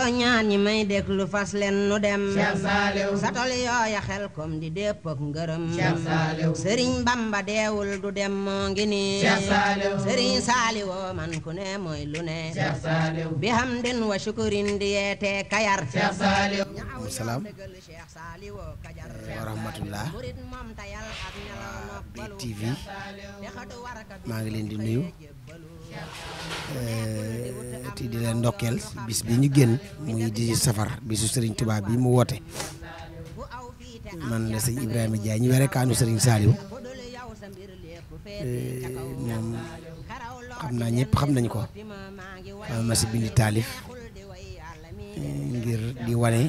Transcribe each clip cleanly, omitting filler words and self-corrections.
soññaan ñi may déglu fas leen nu dem sa tol yooya xel kom di dépp ak ngërëm sëriñ Bamba deewul du dem moo ngi nii sëriñ Saaliw man ku ne mooy lu ne bi hamdin wa shukurin di yeete kayar salaam wa rahmatullah BTV maa ngi leen di nuyu ti di leen ndokkeel bis bi ñu génn muy di safar bisu Serigne Touba bi mu woote man la sëñ Ibrahima Dia ñu were kaanu Serigne Saliou moom xam naa ñëpp xam nañ ko ma si bindi taalif ngir di wane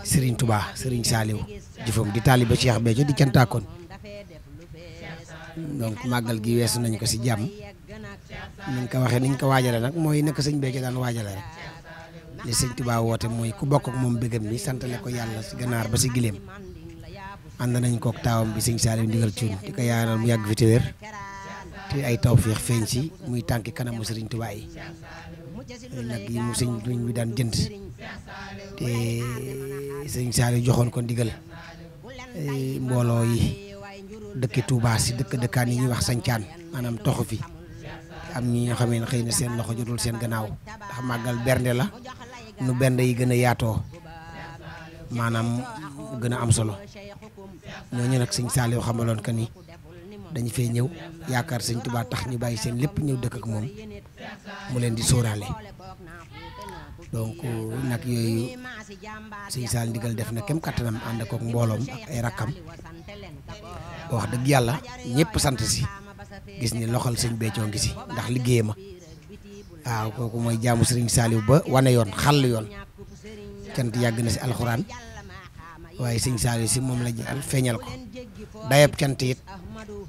Serigne Touba Serigne Saliou jëfam di taaliba Cheikh Béthio di cantaakoon donc màggal gi weesu nañ ko si jàmm niñ ko waxee niñ ko waajale nag mooy naka sëñ Béthio daan waajale rek li sëñ Touba woote mooy ku bokk ak moom bëggam bi santale ko yàlla si ganaar ba si gileem ànd nañ kook taawam bi sëñ Saliou ndigal cuun di ko yaanal mu yàgg fi te wér te ay tawfeex feeñ si muy tànki kanamu Serigne Touba yi nag yi mu sëñ bi daan jënd te sëñ Saliou joxoon ko ndigal mbooloo yi dëkki Touba si dëkkaan yi ñuy wax sañcaan maanaam toxu fi am ñi nga xamee ne xëy na seen loxo jotul seen gannaaw ndax màggal bernde la nu bernde yi gën a yaatoo maanaam gën a am solo ñooñu nag sëñ Saliou xamaloon que ni dañu fee ñëw yaakaar sëñ Touba tax ñu bàyyi seen lépp ñëw dëkk ak moom mu leen di sóoraale donc nag yooyu sëñ Saliou ndigal def na kem kattanam ànd ak mbooloom ak ay rakkam wax dëgg yàlla ñëpp sant si gis ni loxol sëñ Béthio ngi si ndax liggéey ma waaw kooku mooy jaamu sëriñ Saliou ba wane yoon xàll yoon cant yàgg na si alxuraan waaye sëñ Saliou si moom la jël feeñal ko dayab cant it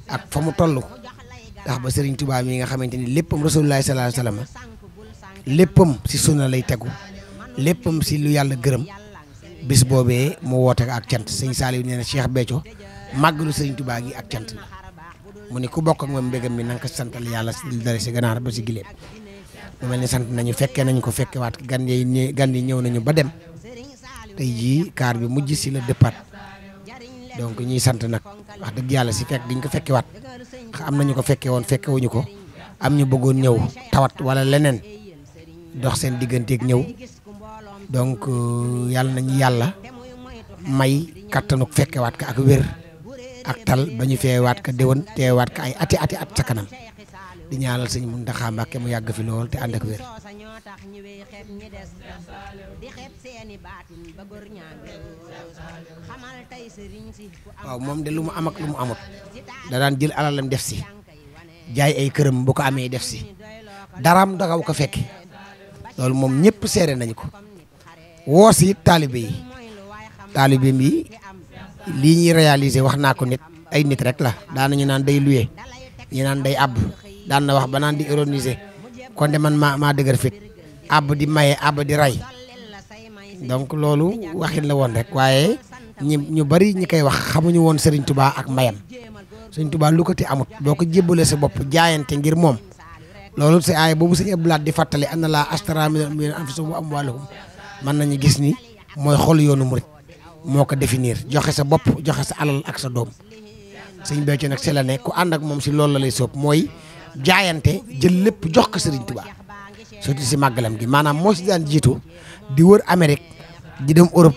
ak fa mu toll ndax ba sëriñ Touba mi nga xamante ni léppam rasulullahi sallallahu alayhi wasallam léppam si sunna lay tegu léppam si lu yàlla gërëm bis boobee mu woote ak cant sëñ Saliou nee na Cheikh Béthio màggalu sëriñ Touba gi ak cant la mu ne ku bokk ak moom mbégam mi na nga ko santal yàlla si dale si ganaar ba si gileem mu mel ni sant nañu fekkee nañ ko fekkewaat gan yi ñëw nañu ba dem tey jii kaar bi mujj si la départ donc ñuy sant nag wax dëgg yàlla si fekk diñ ko fekkewaat am nañu ko fekke woon fekkewuñu ko am ñu bëggoon ñëw tawat wala leneen dox seen digganteeg ñëw donc yàlla nañu yàlla may kattanuk fekkewaat ka ak wér ak tal ba ñu feewaat ka déwén teewaat ka ay ati at sa kanam di ñaanal sëñ Mountakha Mbacké mu yàgg fi lool te ànd ak wér. waaw moom de lu mu am ak lu mu amut da daan jël alalam def si jaay ay këram bu ko amee def si daraam dagaw ko fekki loolu moom ñëpp seere nañu ko woo si taalibe yi lii ñuy réaliser wax naa ko nit ay nit rek la daan nañu naan day luye ñu naan day àbb daan na wax ba naan di ironiser kon de man maa dëgër fit àbb di maye àbb di ray donc loolu waxin la woon rek waaye ñu bari ñi koy wax xamuñu woon Serigne Touba ak mayam Serigne Touba lu ko ti amut boo ko jébbalee sa bopp jaayante ngir moom loolu c'est aaya boobu sëñ Abdoulaye di fàttali anna laa ashtara min anfusihim wa amwaalihim mën nañu gis ni mooy xol yoonu murit moo ko définir joxe sa bopp joxe sa alal ak sa doom sëñ Béthio nag si la ne ku ànd ak moom si loolu la lay soob mooy jaayante jël lépp jox ko Serigne Touba surtout si màggalam gi maanaam moo si daan jiitu di wër Amérique di dem Europe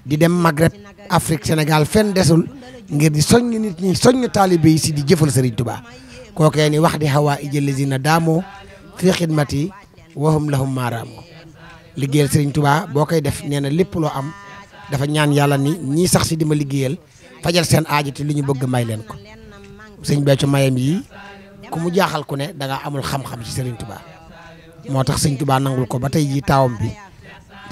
di dem Maghreb Afrique Sénégal fenn desul ngir di soññ nit ñi soññ taalibe yi si di jëfal Serigne Touba kookee ni wax di xawaa ijël lazina daamoo fi xidmati wahum lahum maaraamoo liggéeyal Serigne Touba boo koy def nee na lépp loo am dafa ñaan yàlla ni ñii sax si di ma liggéeyal fajal seen aaji te lu ñu bëgg may leen ko sëñ Béthio mayam yi ku mu jaaxal ku ne da nga amul xam-xam ci Serigne Touba moo tax sëñ Touba nangul ko ba tey jii taawam bi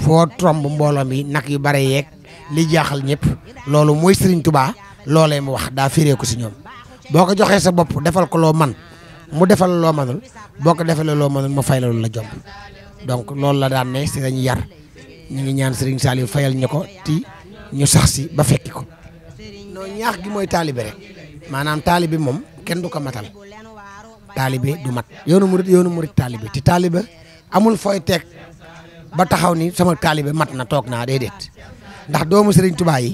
foo tromb mbooloo mi nag yu bare yeeg li jaaxal ñëpp loolu mooy Serigne Touba loolee mu wax daa firee ko si ñoom boo ko joxee sa bopp defal ko loo man mu defal loo manul boo ko defalee loo manul mu fay la lu la jomb donc loolu la daan ne si dañu yar ñu ngi ñaan Serigne Saliou fayal ñu ko ti ñu sax si ba fekki ko non ñaax gi mooy taalibe rek maanaam taalibe moom kenn du ko matal taalibe du mat yoonu murit taalibe te taalibe amul fooy teg ba taxaw ni sama taalibe mat na toog naa déedéet ndax doomu Sëriñ Tuubaa yi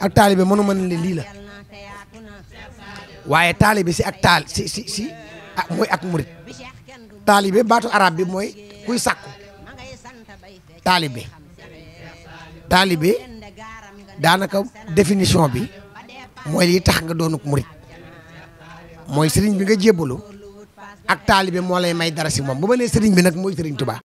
ak taalibe mënu mën leen lii la waaye taalibe si ak si mooy ak murit taalibe baatu arab bi mooy kuy sàkku taalibe daanaka définition bi mooy li tax nga doonuk murit mooy sëriñ bi nga jébbalu ak taalibe moo lay may dara si moom bu ma nee sëriñ bi nag mooy Sëriñ Tuubaa